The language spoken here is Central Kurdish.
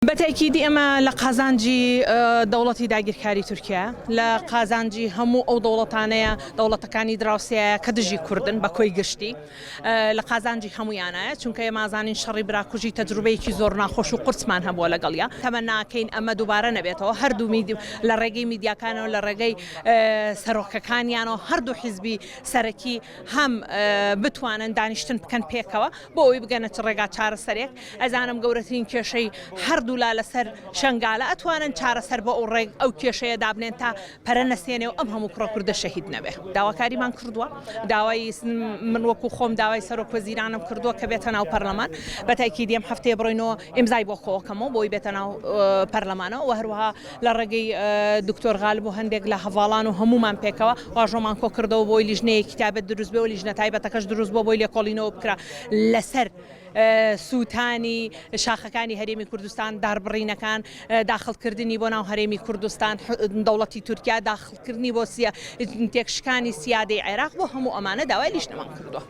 بە تەئکیدی ئەمە لە قازانجی دەوڵەتی داگیرکاری تورکیایە، لە قازانجی هەموو ئەو دەوڵەتانەیە، دەوڵەتەکانی دراوسێیە کە دژی کوردن بە کۆی گشتی، لە قازانجی هەموویانایە، چونکە ئێمە ئەزانین شەڕی براکوژی تەجروبەیەکی زۆر ناخۆش و قورسمان هەبووە لەگەڵیا، تەمەناکەین ئەمە دووبارە نەبێتەوە، هەردوو لە ڕێگەی میدیاکانەوە لە ڕێگەی سەرۆکەکانیانەوە هەردوو حیزبی سەرەکی هەم بتوانن دانیشتن بکەن پێکەوە بۆ ئەوەی بگەنە چ ڕێگا چارەسەرێک، ئەزانم گەورەترین کێشەی هەردوولا لەسەر شەنگالە، ئەتوانن چارەسەر بۆ ئەو ڕێگ ئەو کێشەیە دابنێن تا پەرە نەسێنێ و ئەم هەموو کوڕە کوردە شەهید نەبێ. داواکاریمان کردووە، داوای من وەکو خۆم داوای سەرۆک وەزیرانم کردووە کە بێتە ناو پەرلەمان، بە تاکیدی ئەم هەفتەیە بڕۆینەوە ئیمزای بۆ کۆکەمەوە بۆی بێتە ناو پەرلەمانەوە و هەروەها لە ڕێگەی دکتۆر غالب و هەندێک لە هەڤاڵان و هەموومان پێکەوە واژۆمان کۆکردەوە بۆی لیژنەیەکی تایبەت دروست بێ و لیژنە تایبەتەکەش دروست بووە بۆی لێکۆڵینەوە بکرا لەسەر سووتانی شاخەکانی هەرێمی کوردستان، داربڕینەکان، داخڵکردنی بۆ ناو هەرێمی کوردستان، دەوڵەتی تورکیا، داخڵکردنی بۆ تێکشکانی سیادەی عێراق، بۆ هەموو ئەمانە داوای لیژنەمان کردووە.